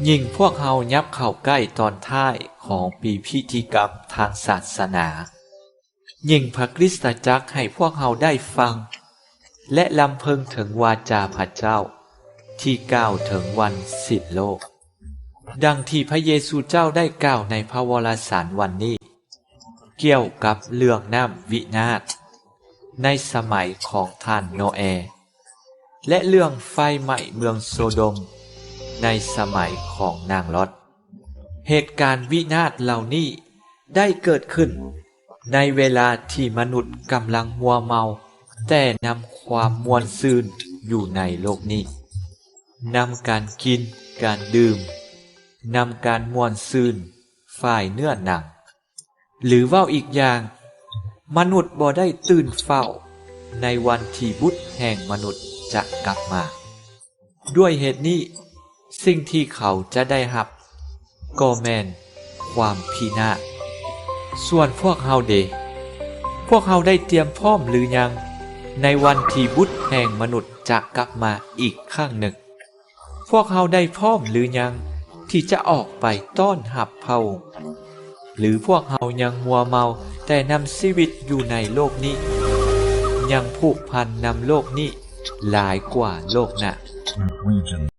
ຍິ່ງພວກເຮົາຍັບເຂົ້າໃກ້ຕອນທ້າຍຂອງປີພິທີກຳທາງສາສະໜາ, ຍິ່ງພະຄຣິສຕະຈັກໃຫ້ພວກເຮົາໄດ້ຟັງ ແລະ ລຳເພິງເຖິງວາຈາພະເຈົ້າທີ່ກ່າວເຖິງວັນສິ້ນໂລກ, ດັ່ງທີ່ພະເຢຊູເຈົ້າໄດ້ກ່າວໃນພະວະລະສານວັນນີ້ ກ່ຽວກັບເລື່ອງນ້ຳວິນາດໃນສະໄໝຂອງທ່ານໂນແອ ແລະ ເລື່ອງໄຟໄໝ້ເມືອງໂຊໂດມໃນສະໄໝຂອງນາງລອດ. ເຫດການວິນາດເຫຼົ່ານີ້ໄດ້ເກີດຂຶ້ນໃນເວລາທີ່ມະນຸດກຳລັງມົວເມົາແຕ່ນຳຄວາມມ່ວນຊື່ນຢູ່ໃນໂລກນີ້, ນຳການກິນ, ການດື່ມ, ນຳການມ່ວນຊື່ນຝ່າຍເນື້ອໜັງ, ຫຼືເວົ້າອີກຢ່າງ, ມະນຸດບໍ່ໄດ້ຕື່ນເຝົ້າໃນວັນທີ່ບຸດແຫ່ງມະນຸດຈະກັບມາ. ດ້ວຍເຫດນີ້, ສິ່ງທີ່ເຂົາຈະໄດ້ຮັບກໍແມ່ນຄວາມພິນາດ. ສ່ວນພວກເຮົາເດ? ພວກເຮົາໄດ້ຕຽມພ້ອມຫຼືຍັງໃນວັນທີ່ບຸດແຫ່ງມະນຸດຈະກັບມາອີກຄັ້ງໜຶ່ງ? ພວກເຮົາໄດ້ພ້ອມຫຼືຍັງທີ່ຈະອອກໄປຕ້ອນຮັບພະອົງ? ຫຼືພວກເຮົາຍັງມົວເມົາແຕ່ນຳຊີວິດຢູ່ໃນໂລກນີ້, ຍັງຜູກພັນນຳໂລກນີ້ຫຼາຍກວ່າໂລກໜ້າ?